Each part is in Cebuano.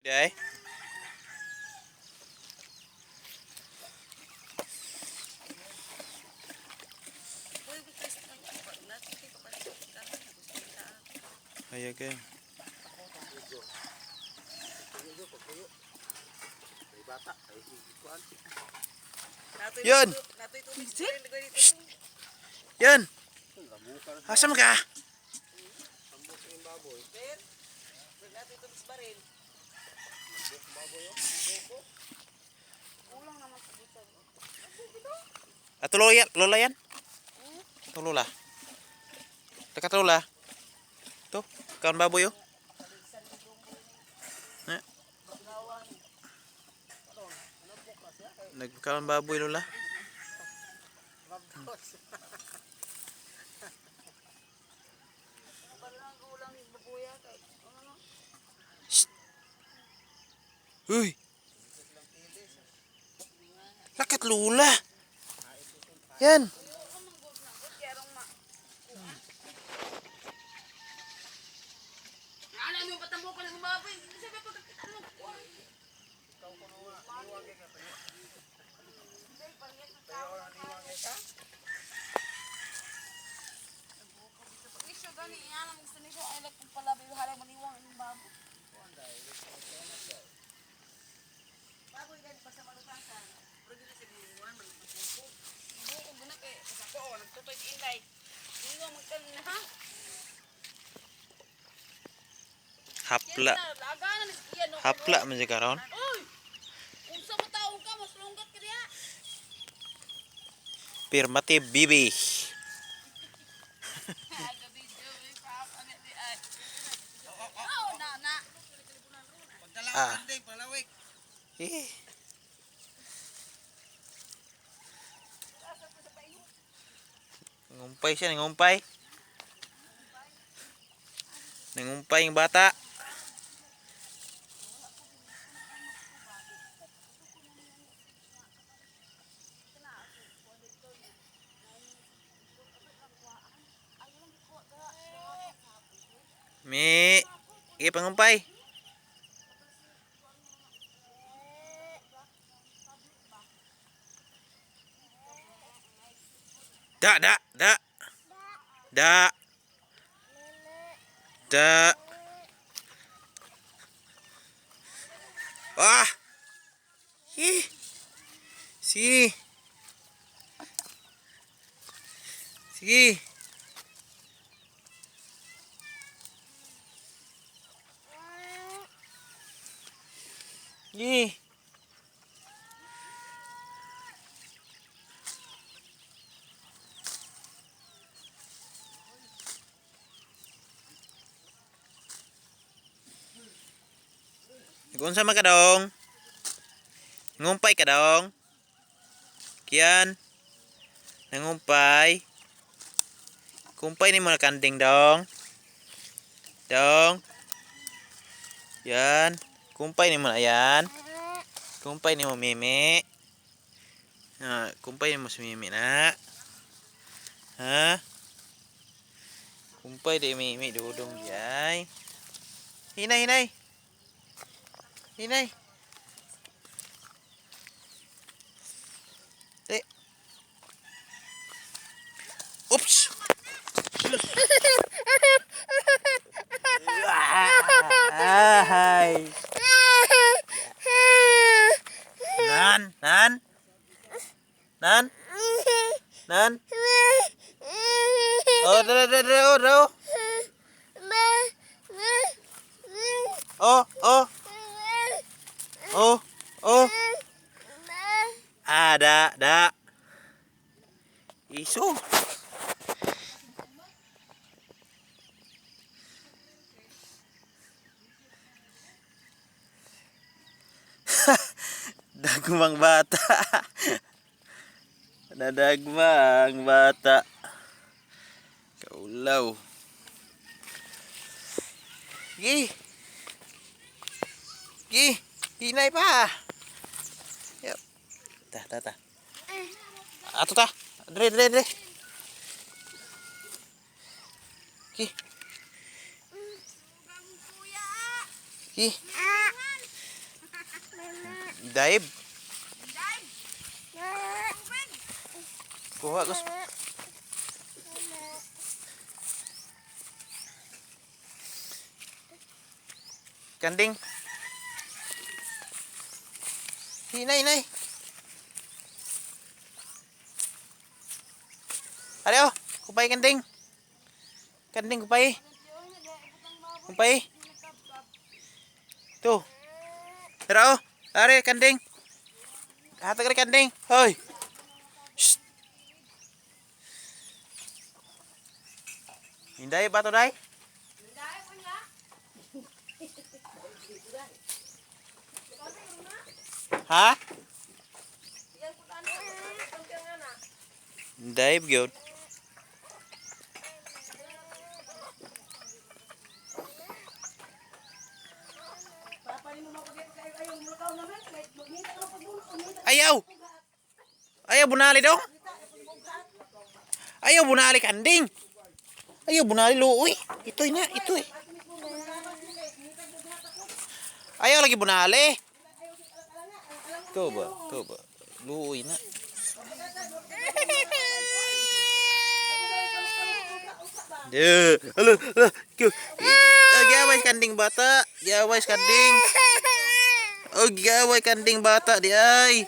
Okay. Ay, okay. Yun! Yun! Asa man ka? Ato lola, lola yan? Ato lola. Teka lola. To, kaon baboy oh. Eh. Nagkaon baboy lola. Shh. Uy. Lakat lula. Yan. Ano mo patambo ko ng baboy? Sabi pagkakita mo. Isyo gani iya lang gusto niyo ay like kung pala halang maniwang ang baboy. Baboy gani basta malutasan. Pero dili sa ginuwan man buko guna kay sa ko nagtutoy inday. Niwang magkan na ha. Hapla. Laga na ni iya no. Hapla man siya karon. Oy! Unsa ka taong ka mas lunggat ka diha. Pirmati bibi. Oh, na na. Ah. Eh. Ngumpay siya, ngumpay. Nangumpay yung bata. Mi, sige pangumpay. Da, da, da. Da. Da. Ah. Eh. Sige. Sige. Sige. Nag-unsa man ka dong? Ngumpay ka dong? Kian? Nangumpay? Kumpay ni mo na kanding dong? Dong? Yan. Kumpay ni mo na yan. Kumpay ni mo mimi. Ah, kumpay ni mo si mimi na. Ha? Kumpay di mimi dudong jay. Hinay, hinay. Hinay. Eh. Oops. Ay. Nan, nan. Nan. Nan. Oh, dere, dere, oh, dere, oh. Oh, oh. Oh, oh. Ah, da, da. Iso. Dagmang bata. Nadagmang bata. Kaulaw. Gi. Gi. Hinay pa. Yep. Ta, ta, ta. Ato ta. Dre, dre, dre. Gi. Gi. Dive. Dive. Tubig. Kuha ko. Kanding. Hinay, hinay. Are oh, kupay kanding. Kanding kupay. Kupay. Tu. Tara oh. Are kanding. Hatag rin kanding. Hoy. Shh. Hinday ba to day? Dive ko niya. Ha? Yan ko ano. Ang nga na. Hinday gyud. Ayaw. Ayaw bunali dong. Ayaw bunali kanding. Ayaw bunali luoy. Ito'y na, ito'y. Ayaw lagi bunali. Ito ba? Ito ba? Luoy na. De, alo, alo, Ah, giaway kanding bata. Giaway kanding. Oh, giaway kanding bata di ay.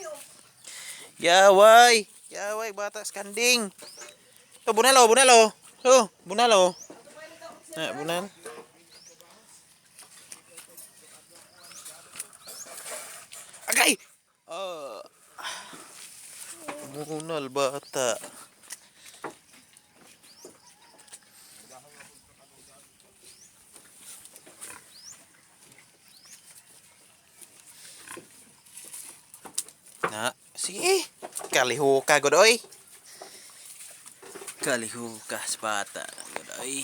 Giaway. Giaway bata sa kanding. To bunalo, bunalo. Oh, bunalo. Ah, bunal. Agay. Oh. Bunal bata. Na, sige. Kalihuka godoy. Kalihuka sa bata godoy.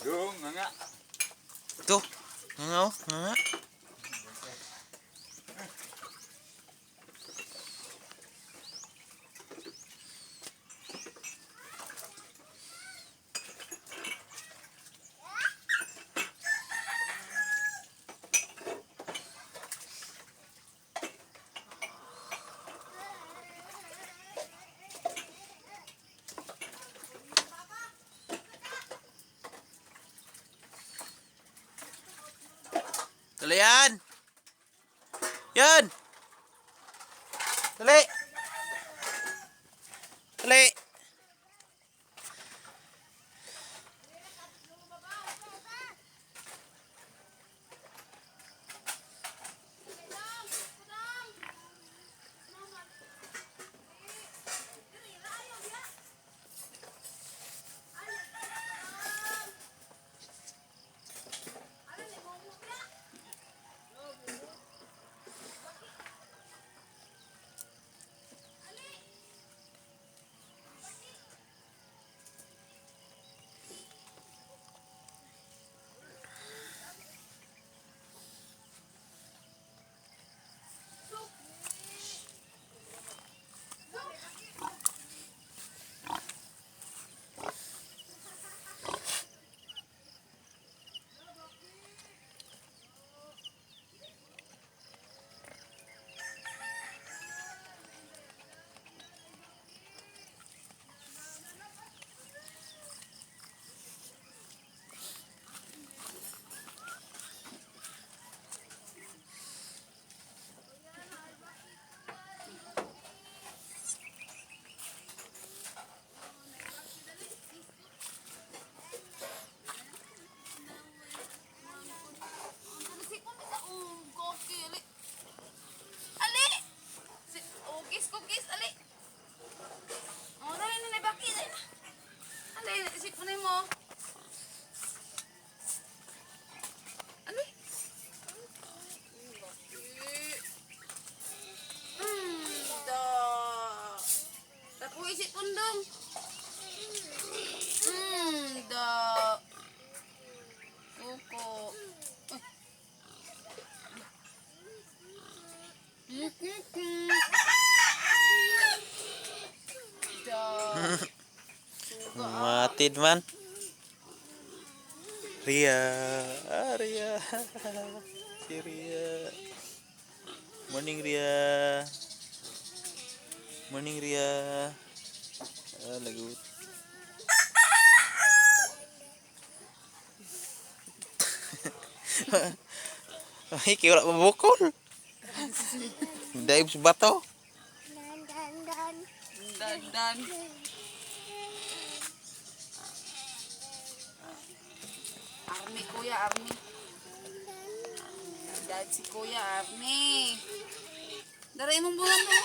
Dung, nga nga. Ito. Nga oh, nga nga. Dali yan. Yan. Dali. Dali. Ali. Ali! Si, oh, kiss ko, kiss, ali. Oh, dali na, nabaki, dali na. Ali, isip mo na mo. Ali. Da. Tapos isip pundong. Da. Kuko. Mm-mm. Matid man. Ria. Ah, Ria. Si Ria. Morning, Ria. Morning, Ria. Ah, lagot. Ay, kaya wala mabukol. Dive sa bato. Dan dan. Army kuya, army. Dad si kuya, army. Dara imong bulan mo.